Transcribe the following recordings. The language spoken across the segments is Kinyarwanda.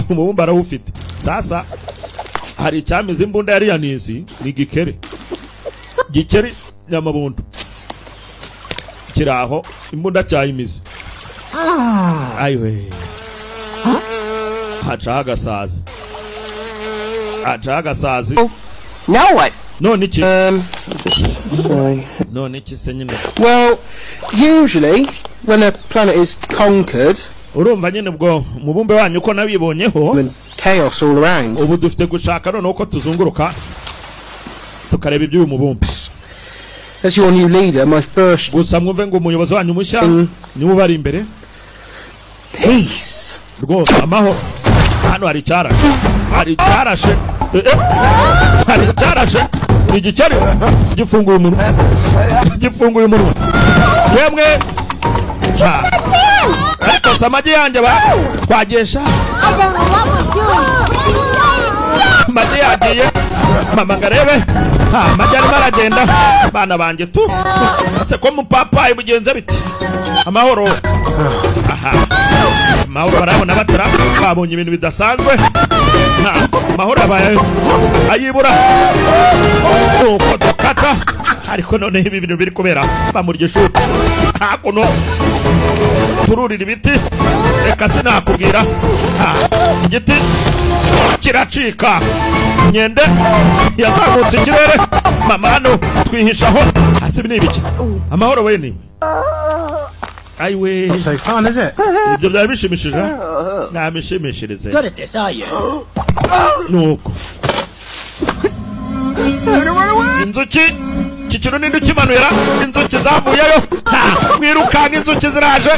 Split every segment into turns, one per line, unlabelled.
Umubumbe arawufite. Sasa hari icyamize imbunda yari yanizi, ni igikeri. Gikeri nyamabundu kiraho, imbunda cyayimize. Ayiwe, hacaho agasazi, hacaho agasazi.
Now what?
None iki?
Sorry.
None iki se nyine?
Well, usually when a planet is conquered,
Urumva nyine, ubwo mubumbe wanyu uko nabibonyeho,
and chaos all around.
ubu dufite gushaka noneho uko tuzunguruka tukareba iby'uyu mubumbe.
As your new leader, my first
Gusa mwumve ngo umuyobozi wanyu mushya niwe ubari imbere.
Peace.
Rwose amahoro. Hano hari icyarashe, hari icyarashe. Eh, hari icyarashe, ni igikeri gifunguye umunwa, gifunguye umunwa yemwe. Ha. Ariko si amagi yanjye ba twagesha.
I don't know what we're doing.
Amagi yagiye, mama ngo arebe. Ha, amagi arimo aragenda. Bana banjye tu, ese ko mupapayi bugenze biti? Amahoro, aha, amahoro. Barabona batara babonye ibintu bidasanzwe. Ha, amahoro abaye ayibura nuko dukata. Ariko noneho ibi bintu biri kubera bamurya ishuti hakuno, tururira ibiti. Reka sinakubwira. Ha, igiti kiracika, inkende yazamutse ikirere. Mama, hano twihishaho hasi. Ibi ni ibiki? Amahoro we niwe, ayiwe.
Not so fun, is it?
Ibyo byari bishimishije, namishimishirize.
Good at this, are you?
Nuko inzuki, iki kintu ninde ukimanura? Inzuki zavuyeyo. Ha, mwirukanka, inzuki ziraje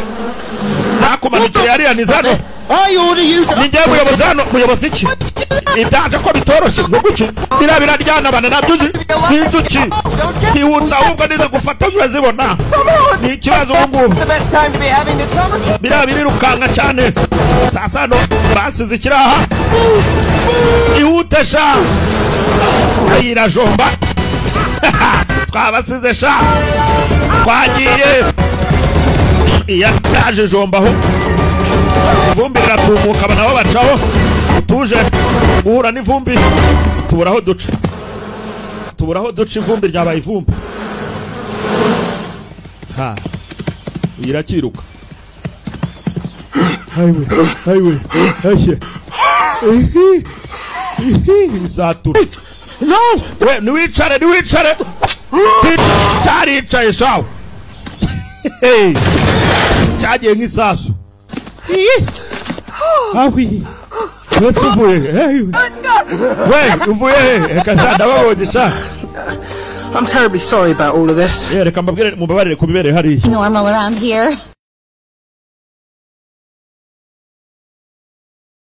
zakumanukiye hariya. Ni zano.
I order you to
Ni njyewe muyobozi hano. Muyobozi iki? Ibyaje ko bitoroshye ngo guki biriya biraryana bana, nabyo uzi ni inzuki. Ihutsa ahubwo niza gufata urazibona, ni ikibazo ubu ngubu.
The best time to be having this conversation.
Biriya birirukanka cyane. Sasa hano basize ikiraha. Ihute sha, irajomba. Twabasize sha, twagiye. Iya yaje jombaho, ivumbi riratumuka, aba nabo bacaho. Tuje guhura n'ivumbi, tubura aho duca, tubura aho duca, ivumbi ryabaye ivumbi. Ha, irakiruka. Ayiwe, ayiwe, ayiwe, ihi ihi, isatura.
No!
We, niwicare, niwicare. Cyaricaye shawe. Hey, cyagiye nk'isasu. Ihi. Ahwi, wese uvuye he? Hey, we uvuye he? Reka sha, ndababonye sha.
I'm terribly sorry about all of this.
Reka mbabwire, mubabarire ku bibereye hariya.
Normal around here.